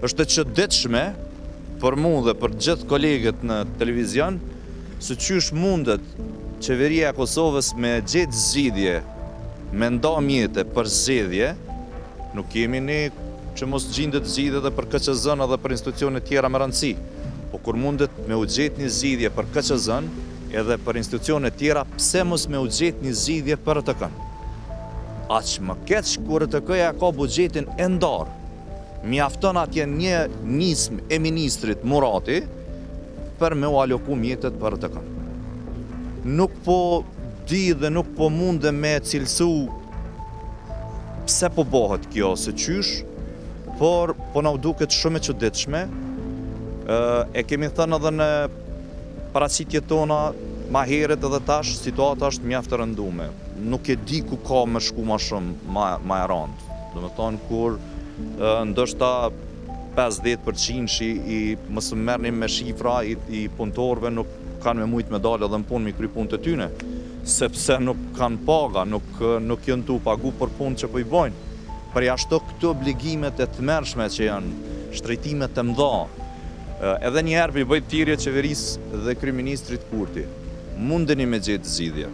Është e çuditshme për mu dhe për gjithë kolegët në televizion se qysh mundet qeveria e Kosovës me gjetë zgjidhje, me nda mjete për zgjedhje, nuk jemi ne që mos gjindet zgjidhje edhe për KQZ-në edhe për institucione tjera me rëndësi. Po kur mundet me u gjetë një zgjidhje për KQZ-në edhe për institucione tjera, pse mos me u gjetë një zgjidhje për RTK-në? Aq më keq kur RTK-ja ka buxhetin e ndarë. Mjafton atje një nismë e ministrit Murati për me u aloku mjetet për RTK-në. Nuk po di dhe nuk po mundem me cilësu pse po bohet kjo se qysh, por po na u duket shumë e çuditshme. E kemi thënë edhe në paraqitjet tona ma herët edhe tash, situata është mjaft e rëndume. Nuk e di ku ka me shku ma shumë, ma, ma e randë. Domethonë kur ndoshta 50 përqindshi i mos më merrni me shifra i, i punëtorëve nuk kanë me mujtë me dalë edhe në punë me kry punët e tyne, sepse nuk kanë paga, nuk, nuk janë tu pagu për punë që po i bojnë. Përjashto këto obligimet e tmerrshme që janë, shtrejtimet e mëdha. Edhe një herë po i bëj thirrje qeverisë dhe kryeministrit Kurti. Mundeni me gjetë zgjidhje.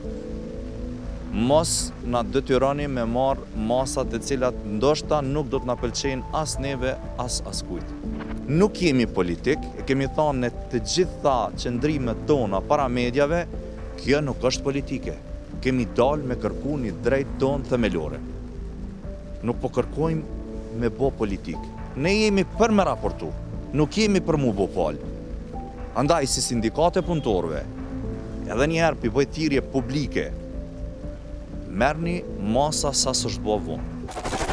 Mos na detyroni me marrë masa të cilat ndoshta nuk do të na pëlqejnë as neve as askujt. Nuk jemi politik, e kemi thanë në të gjitha qëndrimet tona para mediave, kjo nuk është politike. Kemi dalë me kërku një drejtë tonë themelore. Nuk po kërkojmë me bo politikë. Ne jemi për me raportu, nuk jemi për mu bo palë. Andaj, si sindikatë e punëtorëve, edhe një herë po i bëj thirrje publike, merrni masa sa s'është bo vonë.